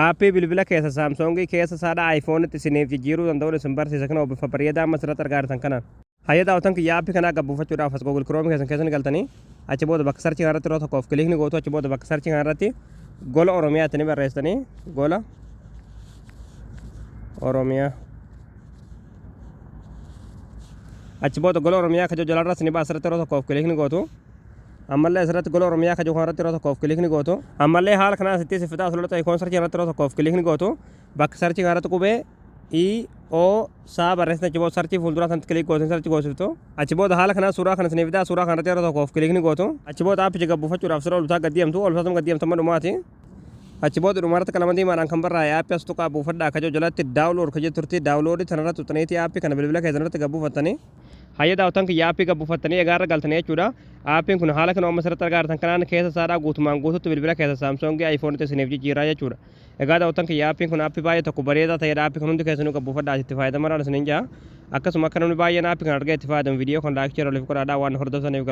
Aappii bilbila keessa Saamsoongii keessa isaadha iPhone'itti isiniif jijjiiruu danda'uun isin barsiisa kana bifa bareedaa amma asirratti argaa jirtan kanaan. Hayya daawwatan kiyya, aappii kanaa gabbuufachuudhaaf as Google Chrome keessan keessa ni galtanii, achi booda bakka search kanarratti yeroo tokkoof click ni gootu. Achi booda bakka search kanarratti Gola Oromiyaatti ni barreessitanii, Gola Oromiyaa. Achi booda Gola Oromiyaa kajoo jalarras ni baasa, asirratti yeroo tokkoof click ni gootu. Ammallee asirratti Gola Oromiyaa kajoo kanarratti yeroo tokkoof click ni gootu. Ammallee haala kanaan asitti si fixaa asirratti icon search irratti yeroo tokkoof click ni gootu. Bakka search kanarratti qubee I O saa barreessitan, achi booda search fuulduraa sanatti click gootu, search goosiftu. Achi booda haala kanaan suuraa kana isiniif fidaa, suuraa kanarratti yeroo tokkoof click ni gootu. Achi booda aappicha gabbuufachuudhaaf sira ol bitaa gad deemtu, ol bitaatuma gad deemtu amma dhumaati. Achi booda dhumarratti qalama diimaadhaan kan barraa'e aappii as tuqaa buufadhaa kajoo jalatti download ka jettu turti, download tanarratti tuqxaniitii aappii kana bilbila keessan irratti gabbuufattanii. Hayya daawwatan kiyya, aappii gabbuufattanii egaa irra galtanii jechuudha. Aappiin kun haala kana amma asirratti argaa jirtan kanaan keessa isaadhaa guutumaan guututti bilbila keessa Saamsoongii iPhone'itti isiniif jijjiiraa jechuudha. Egaa daawwatan kiyya, aappiin kun aappii baay'ee tokko bareedaa ta'edha. Aappii kun hundi keessanuu gabbuufadhaa itti fayyadamadhaan isiniin jaa. Akkasuma akka namni baay'een aappii kana argee itti fayyadamu viidiyoo kan like, share waliif godhaadhaa. Waan hordoftaniif.